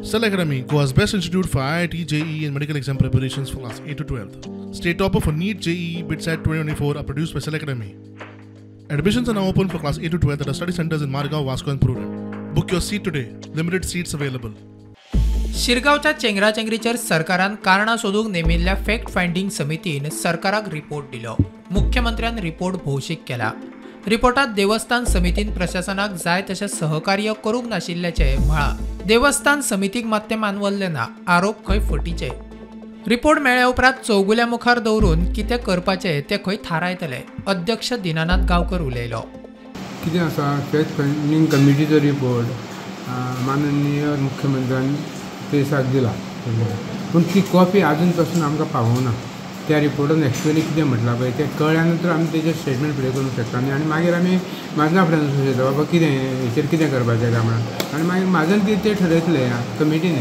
Cell Academy, Goa's best institute for IIT, JEE and medical exam preparations for class 8 to 12. State topper for NEET, JEE, BITSAT 2024 are produced by Cell Academy. Admissions are now open for class 8 to 12 at our study centers in Margao, Vasco and Prudent. Book your seat today. Limited seats available. शिरगांवच्या चेंगराचेंगरीचेर सरकारान कारणां सोदूंक नेमिल्ल्या fact finding समितीन सरकाराक report दिलो. मुख्यमंत्र्यान report भौशीक केला. रिपोर्टात देवस्थान समितीन प्रशासनाक जाय तशें सहकार्य करूंक नाशिल्ल्याचें म्हळां. देवस्थान समितीक मात तें मानवल्लें ना. आरोप खंय फटीचे. रिपोर्ट मेळ्ळ्या उपरांत चौगुल्या मुखार दवरून कितें करपाचें तें खंय थारायतले. अध्यक्ष दीनानाथ गांवकर उलयलो. कितें आसा, फॅक्ट फायंडींग कमिटीचो रिपोर्ट माननीय मुख्यमंत्र्यान प्रेसाक दिला, पूण ती कॉपी आजून पासून आमकां पावोना. त्या रिपोर्टान एक्चुअली कितें म्हटलां पळय तें कळ्ळ्या नंतर आमी तेजेर स्टेटमेंट फुडें करूंक शकता आनी मागीर आमी म्हाजना फुड्यान वचूंक शकता, बाबा कितें हेचेर कितें करपाचें काय म्हणून. आनी मागीर म्हाजन तें ठरयतलें कमिटीन.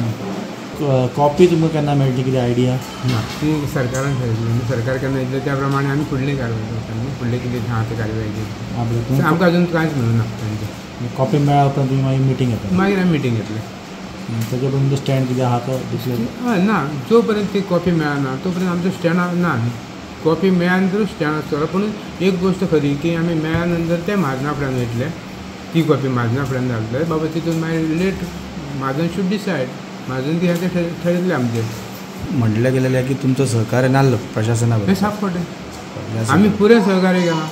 कॉपी तुमकां केन्ना मेळटली, कितें आयडिया ना? ती सरकारान ठरयतली. सरकार केन्ना येतलें त्या प्रमाणे आमी फुडली कारवाय करता न्ही, फुडलें कितें आहा तें कारवाय केली. आमकां अजून कांयच मेळूं ना तांचें. कॉपी मेळ्ळ्या उपरांत तुमी मागीर मिटींग घेतले? मागीर आमी मिटींग घेतले. ताजे पर्यंत स्टँड कितें आहा तो दुसरें? हय, ना, जो पर्यंत ती कॉपी मेळना तो पर्यंत आमचो स्टँड ना. कॉपी मेळ्ळ्या नंतरूच स्टँड आसतलो. पूण एक गोश्ट खरी की आमी मेळ्ळ्या नंतर ते म्हाजना फुड्यान वयतले, ती कॉपी म्हाजना फुड्यान घालतले, बाबा तितून मागीर लेट म्हाजन should decide. म्हाजन कितें तें ठरयतलें आमचें. म्हणलें गेलेलें की तुमचो सहकार्य नासलो प्रशासना हें साफ खोटें. आमी पुरें सहकार्य केलां.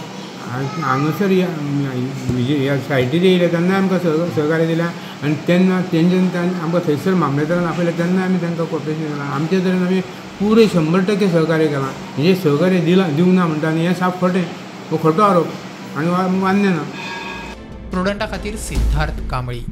हांगासर ह्या सायटीर येयले तेन्ना आमकां सहकार्य दिलें आनी तेन्ना तेंच्यान आमकां थंयसर मामलेदारान आपयलें तेन्ना आमी तांकां कॉपरेशन केलां. आमचे तरेन आमी पुरें 100% सहकार्य केलां. हें सहकार्य दिलां दिवंक ना म्हणटा आनी हें साफ खोटें, हो खोटो आरोप आनी मान्य ना. प्रुडंटा खातीर सिद्धार्थ कांबळी.